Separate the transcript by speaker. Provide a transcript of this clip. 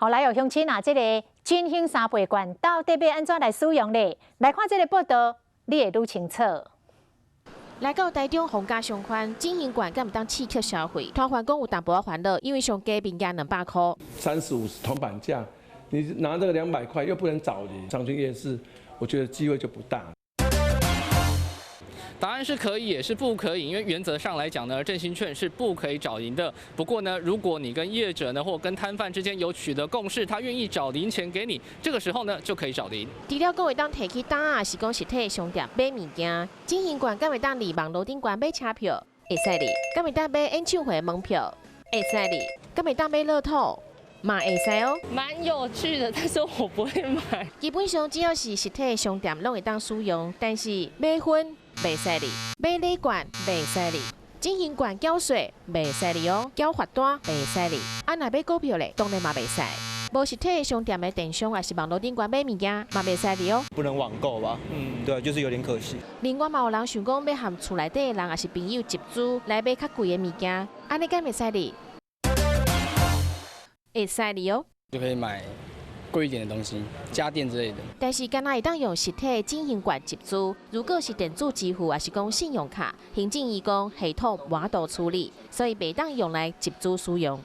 Speaker 1: 好來哦，鄉親啊，這个振興三倍券到底欲按怎來使用咧？來看這个報道，你會愈清楚。
Speaker 2: 來到台中逢甲商圈，振興券敢會當刺激消費？攤販講有淡薄仔煩惱，因為上低物件200箍。
Speaker 3: 35銅板價，你拿這個200塊又不能找零，商圈夜市，我覺得機會就不大。
Speaker 4: 答案是可以，也是不可以，因為原則上來講呢，振興券是不可以找零的。不過呢，如果你跟業者呢或跟攤販之間有取得共識，他願意找零錢給你，這個時候呢就可以找零。
Speaker 2: 除了講會當提去擔抑是講實體商店買物件，振興券敢會當佇網路頂懸買車票，會使哩；敢會當買演唱會門票，會使哩；敢會當買樂透，嘛會使哦。
Speaker 5: 蠻有趣的，但是我不會買。
Speaker 2: 基本上只要是實體商店攏會當使用，但是買薰袂使哩，買禮券袂使哩，振興券繳稅袂使哩哦，繳罰單袂使哩。啊，若買股票咧，當然嘛袂使。無實體商店的電商抑是網路頂懸買物件嘛袂使哩哦。
Speaker 6: 不能網購吧？嗯，對，就是有點可惜。
Speaker 2: 另外嘛有人想講欲和厝內底的人抑是朋友集資來買較貴的物件，按呢敢會使哩？會使哩哦。
Speaker 7: 就可以買貴一點的東西，家電之類的。
Speaker 2: 但是，敢若會當用實體振興券集資，如果是電子支付，抑是講信用卡，行政院講系統無法度處理，所以袂當用來集資使用。